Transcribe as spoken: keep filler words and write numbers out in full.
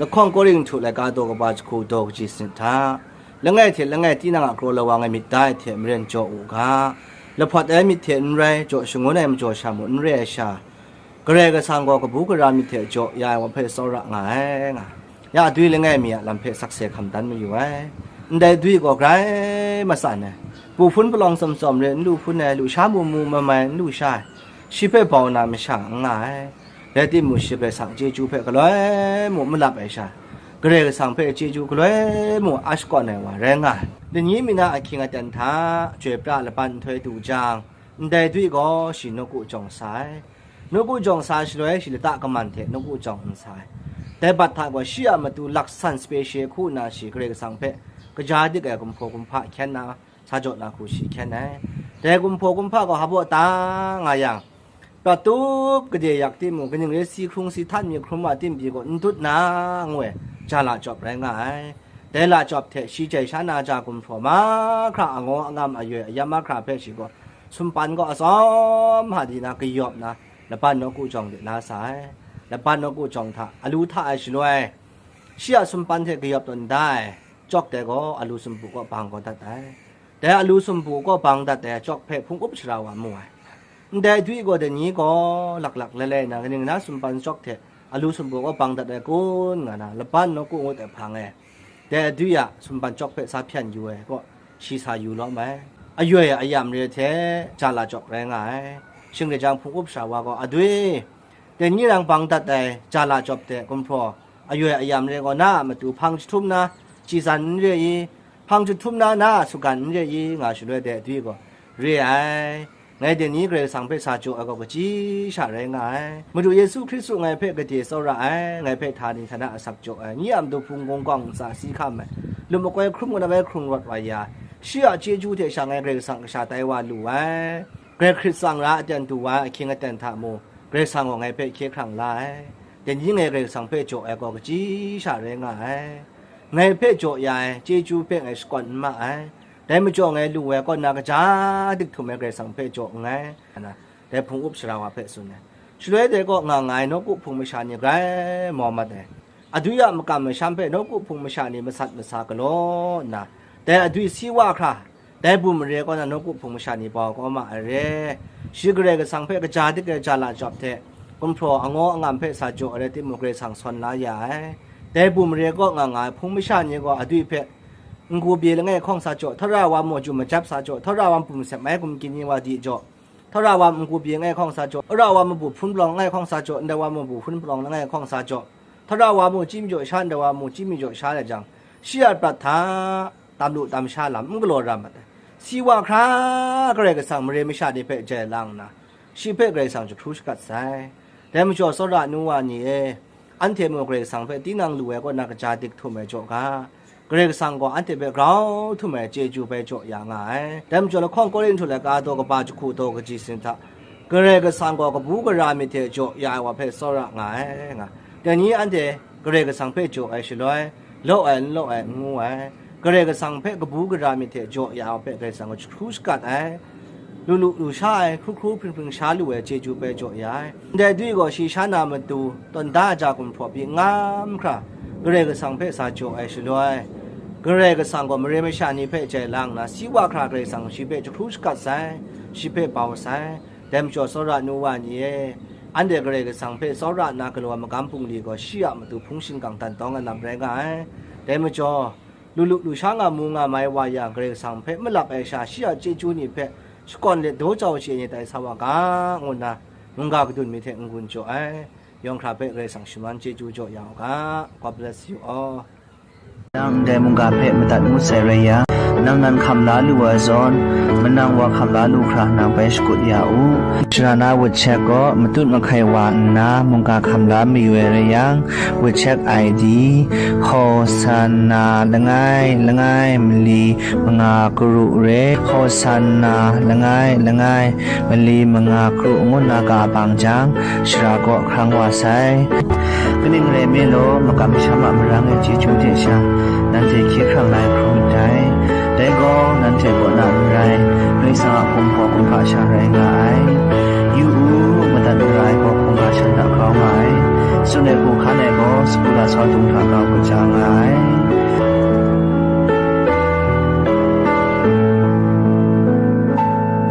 Lahkawng Korinhtu laika daw kaba jahku daw kaji sanit hta, langai hte langai tinang a kraw lawang ai myit da ai hte maren jaw u ga, lahpawt ai myit hte n rai, jaw shangun ai majaw sha mung n re ai sha, Karai Kasang gaw kabu gara myit hte jaw ya ai wa hpe tsawra nga ai, nga. Ya dwi langai mi a lam hpe sakse hkam dan mayu ai. Ndai dwi gaw grai matsan ai. Pu hpun palawng tsawm tsawm re n lu hpun ai, lusha mu mu mamai n lusha ai. Shi hpe bau na masha n nga ai. Rai timung, shi Karai Kasang chyeju hpe galoi mung malap ai sha, Karai Kasang hpe chyeju galoi mung a shakawn ai wa rai nga ai. Lani mi na ahkying aten hta, chyoi pra laban nhtoi du jang, ndai dwi gaw shi nawku jawng sa ai. Nawku jawng sa shaloi, shi lata kaman hte nawku jawng n sa ai. Dai bat hta gaw shi a matu laksan sape she hku nna shi Karai Kasang hpe kaja dik ai gumhpraw gumhpa hkyen na, sa jaw na hku shi hkyen ai. Dai gumhpraw gumhpa gaw hpa baw ta nga yang, prat tup gade yak timung, kaning re si hkrung si htan mi hkrum wa tim pyi gaw n dut na, ngu ai, ja la chyawp rai nga ai. Dai la chyawp hte shi jai sha na ja gumhpraw mahkra, angaw angam, ayoi ayam mahkra hpe shi gaw sumpan gaw atsawm hadi na kayawp na, laban nawku jawng de la sa ai. Laban nawku jawng hta alu hta ai shaloi, shi a sumpan hte kayawp tawn da ai, cawk dai gaw alu sumpu kaw bang kau dat ai. Dai alu sumpu kaw bang dat ai cawk hpe hpung up shara wa mu ai. Ndai dwi gaw dai ni gaw laklak lai lai na, kaning na sumpan cawk hte alu sumpu kaw bang dat ai kun, nga na, laban nawku ngut ai hpang e, dai adwi a sumpan cawk hpe sa hpyan yu ai kaw, shi sa yu lawm ai. Ayoi ayam re hte ja la chyawp rai nga ai. Shing rai jang, hpung up shara wa gaw, adwi, dai ni nang bang dat ai ja la chyawp hte gumhpraw ayoi ayam re gaw, na a matu hpang jahtum na chyi tsan n re i? Hpang jahtum na, na a sugan n re i? Nga shaloi, dai adwi gaw, re ai. Ngai dai ni Karai Kasang hpe sa jaw ai gaw, kaji sha rai nga ai. Madu Yesu Hkristu ngai hpe gade tsawra ai, ngai hpe htani htana asak jaw ai, nye a matu hpung gawng gawng ntsa si hkam ai, lum makoi hkrum kau na bai hkrung rawt wa ya, shi a chyeju hte sha ngai Karai Kasang kasha tai wa lu ai. Grai hkrit tsang ra aten du wa ai ahkying aten hta mung, Karai Kasang gaw ngai hpe hkye hkrang la ai. Dai ni ngai Karai Kasang hpe jaw ai gaw, kaji sha rai nga ai. Ngai hpe jaw ya ai chyeju hpe ngai shakawn n ma ai. Dai majaw, ngai lu ai kaw na kaja dik htum ai Karai Kasang hpe jaw nngai, nga na, dai hpung up shara wa hpe tsun ai. Shaloi dai kaw nga nga ai nawku hpung masha ni grai mau mat ai. Adwi a makam masham hpe nawku hpung masha ni masat masa galaw nna, dai adwi si wa hkra, dai bum mare kaw na nawku hpung masha ni bau kau ma ai re. Shi Karai Kasang hpe kaja dik ai ja la chyawp hte, gumhpraw angaw angam hpe sa jaw ai rai timung, Karai Kasang sawn la ya ai. Dai bum mare kaw nga nga ai hpung masha ni gaw adwi hpe n-gu bye langai hkawng sa jaw, htara wa mung jum majap sa jaw, htara wa mung bum sep mai gumkyin ni wa di jaw, htara wa mung n-gu bye langai hkawng sa jaw, htara wa mung bu hpun palawng langai hkawng sa jaw, ndai wa mung bu hpun palawng langai hkawng sa jaw, htara wa mung chyi mi jaw sha, ndai wa mung chyi mi jaw sha ai jang, shi a prat hta tam lu tam sha lam n galaw ra mat ai. Si wa hkra Karai Kasang mare masha ni hpe jai lang nna, shi hpe Karai Kasang jahkru shakat sai. Dai majaw, tsawra nu wa ni e, anhte mung Karai Kasang hpe tinang lu ai kaw na kaja dik htum ai jaw ga, Karai Kasang gaw anhte hpe grau htum ai chyeju bai jaw ya nga ai. Dai majaw, lahkawng Korinhtu laika daw kaba jahku daw kaji sin hta, Karai Kasang gaw kabu gara myit hte jaw ya ai wa hpe tsawra nga ai, nga. Dai ni anhte Karai Kasang hpe jaw ai shaloi, law ai n law ai n ngu ai. Karai Kasang hpe kabu gara myit hte jaw ya ai wa hpe Karai Kasang gaw jahkru shakat ai. Lu lu lu sha ai, hkru hkru hpring hpring sha lu ai chyeju bai jaw ya ai. Ndai dwi gaw shi sha na matu tawn da ai ja gumhpraw pyi n ngam hkra, Karai Kasang hpe sa jaw ai shaloi, Karai Kasang gaw mare masha ni hpe jai lang nna, si wa hkra Karai Kasang shi hpe jahkru shakat sai, shi hpe bau sai. Dai majaw, tsawra nu wa ni e, anhte Karai Kasang hpe tsawra nna galaw ai magam bungli gaw shi a matu hpung shingkang dan tawng ai lam rai nga ai. Dai majaw, lu lu lu sha nga mu nga mai wa yang, Karai Kasang hpe malap ai sha, shi a chyeju ni hpe shakawn let daw jau chye ni tai sa wa ga, ngu nna mungga kadun mi hte n-gun jaw ai. Yawng hkra hpe Karai Kasang shaman chyeju jaw ya u ga. God bless you all. Nang ndai mungga hpe madat ngut sai rai yang, nang nan hkam la lu ai zawn, manang wa hkam la lu hkra nang bai shakut ya u. Shara na WeChat gaw matut mahkai wa nna mungga hkam la mayu ai rai yang, WeChat I D, Hosanna langai langai mali manga kru re, Hosanna langai langai mali manga kru ngu nna ka bang jang, shara kaw hkrang wa sai. Kaning rai nme law, makam masham a marang e chyeju hte sha, nanhte hkye hkrang la ai hkrum myit dai. Dai gaw, nanhte kaw na n rai, Karai Kasang a gumhpraw gumhpa sha rai nga ai. Yu u, madat mara ai gaw hkungga shan hta grau nga ai. Tsun ai hku hkan e gaw, sagu lasau dung hta kau kaja nga ai.